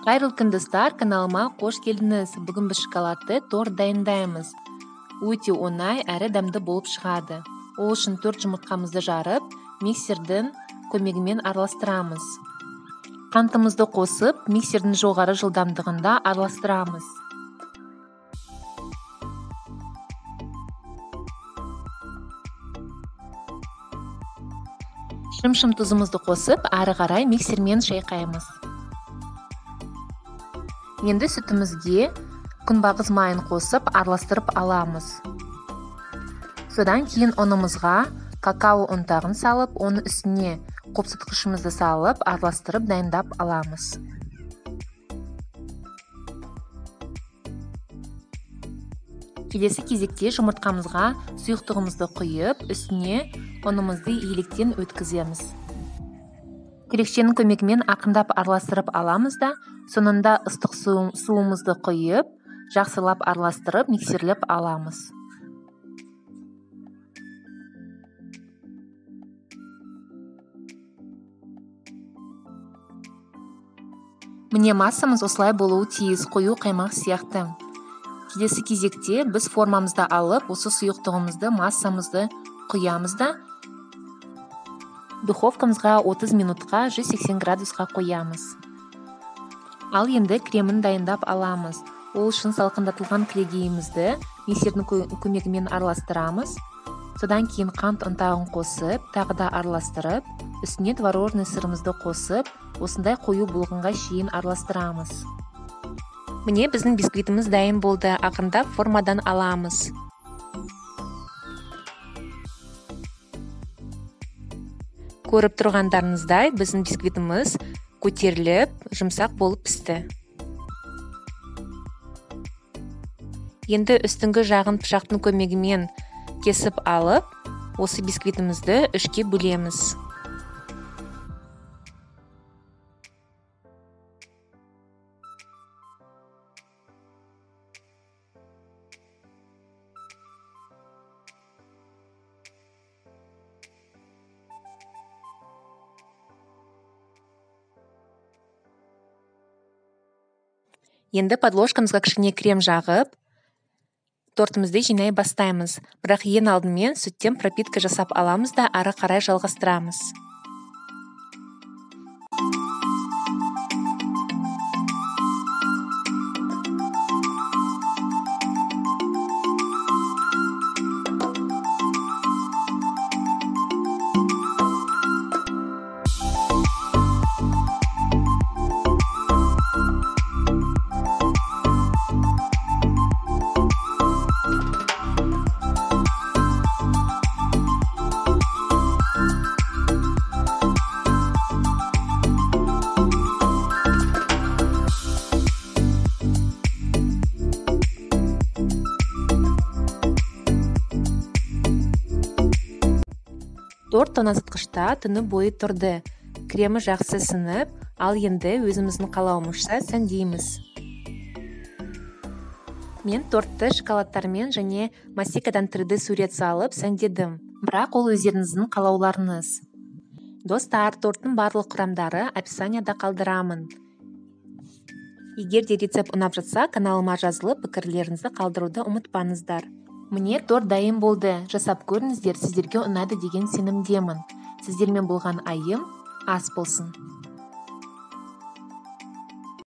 Қайырлы күн, достар, каналыма қош келдіңіз. Бүгін біз шоколадты торт дайындаймыз. Өте оңай әрі дәмді болып шығады. Ол үшін 4 жұмыртқамызды жарып, миксердің көмегімен араластырамыз. Қантымызды қосып, миксердің жоғары жылдамдығында араластырамыз. Шым-шым тұзымызды қосып, ары қарай миксермен шайқаймыз. Енді сүтімізге күнбағыс майын қосып, араластырып аламыз. Содан кейін ұнымызға какао ұнтағын салып, оның үстіне қопсытқышымызды салып, араластырып дайындап аламыз. Келесі кезекте жұмыртқамызға сұйықтығымызды құйып, үстіне ұнымызды електен өткіземіз. Күрекшенің көмегімен ақырындап араластырып аламыз да, соңында ыстық суымызды құйып, жақсылап араластырып, миксерлеп аламыз. Міне, массамыз осылай болуы тиіс, қою қаймақ сияқты. Келесі кезекте біз формамызды алып, осы сұйықтығымызды, массамызды құямыз да, духовкамызға 30 минутқа 180 градусқа қоямыз. Ал енді кремін дайындап аламыз. Ол үшін салқындатылған кілегейімізді миксердің көмегімен араластырамыз. Содан кейін қант ұнтағын қосып, тағы да араластырып, үстіне творожный сырымызды қосып, осындай қою болғанға шейін араластырамыз. Міне, біздің бисквитіміз дайын болды. Ақырындап формадан аламыз. Көріп тұрғандарыңыздай, біздің бисквитіміз көтеріліп, жұмсақ болып пісті. Енді үстіңгі жағын пышақтың көмегімен кесіп алып, осы бисквитімізді үшке бөлеміз. Енді подложкамызға кішкене крем жағып, тортымызды жинай бастаймыз. Бірақ ең алдымен сүттен пропитка жасап аламыз да, ары қарай жалғастырамыз. Торт тоңазытқышта түні бойы тұрды. Кремі жақсы сіңіп, ал енді өзіміздің қалауымызша сәндейміз. Мен тортты шоколадтармен және мастикадан 3D сурет салып сәндедім. Бірақ ол өздеріңіздің қалауларыңыз. Достар, торттың барлық құрамдары описанияда қалдырамын. Егер де рецепт ұнап жатса, каналыма жазылып, пікірлеріңізді қалдыруды ұмытпаңыздар. Міне, торт дайын болды. Жасап көріңіздер, сіздерге ұнайды деген сенімдемін. Сіздермен болған Айым, ас болсын.